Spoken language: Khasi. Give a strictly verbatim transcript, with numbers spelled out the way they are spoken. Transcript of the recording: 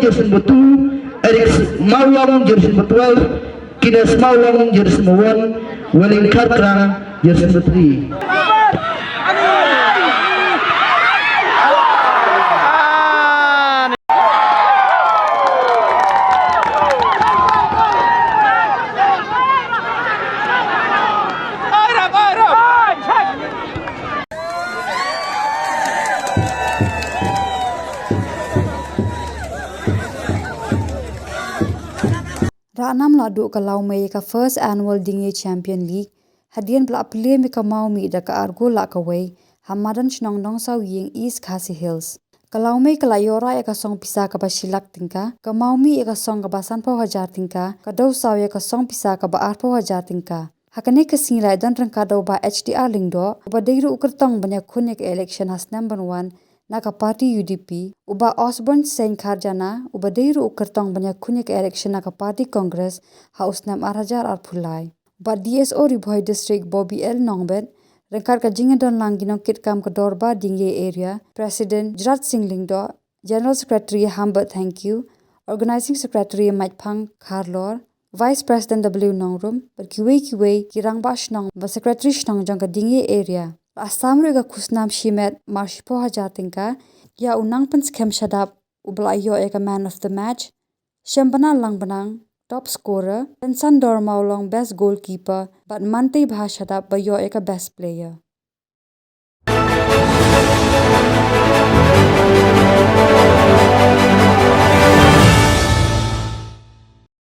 Jersey number two, Eric Mawlong, jersey number twelve, Kines Mawlong, jersey number one, Welling Kharkrang, jersey number three. Ranam la duh ka Lawmei ka First Annual Dingei Champion League hadien ba la plie mih ka Mawmih da ka ar gol la kawei ha madan shnong Nongsawieng, East Khasi Hills. Ka Lawmei ka la ïoh rah ïa ka song pisa kaba shi lak tyngka, ka Mawmih ïa ka song kaba sanphew hajar tyngka, ka Dewsaw ïa ka song pisa kaba arphew hajar tyngka. Ha kane ka sngi la don ryngkat da u Bah H D R Lyngdoh, uba dei ruh u kyrtong ban ïakhun ïa ka election ha snem ban wan na ka party U D P, u Bah Osborne Seiñ Kharjana, uba dei ruh u kyrtong ban ïakhun ïa ka election na ka party Congress ha u snem ar hajar arphew lai. Bah D S O Ri Bhoi District Bobby L Nongbet, ryngkat ka jingïadonlang ki nongkitkam ka Dorbar Dingei Area, President Jrat Singh Lyngdoh, General Secretary Hambert Thangkhiew, Organizing Secretary Maitphang Kharlor, Vice President W Nongrum, bad kiwei kiwei ki rangbah shnong bad secretary shnong jong ka Dingei Area. La sam ruh ïa ka khusnam shimet mar shiphew hajar tyngka ïa u nongpynskhem shadap uba la ïoh ïa ka man of the match, Shembana Langbanang, top scorer, Pensandor Mawlong, best goalkeeper, bad Mantei Bha Shadap ba ïoh ïa ka best player.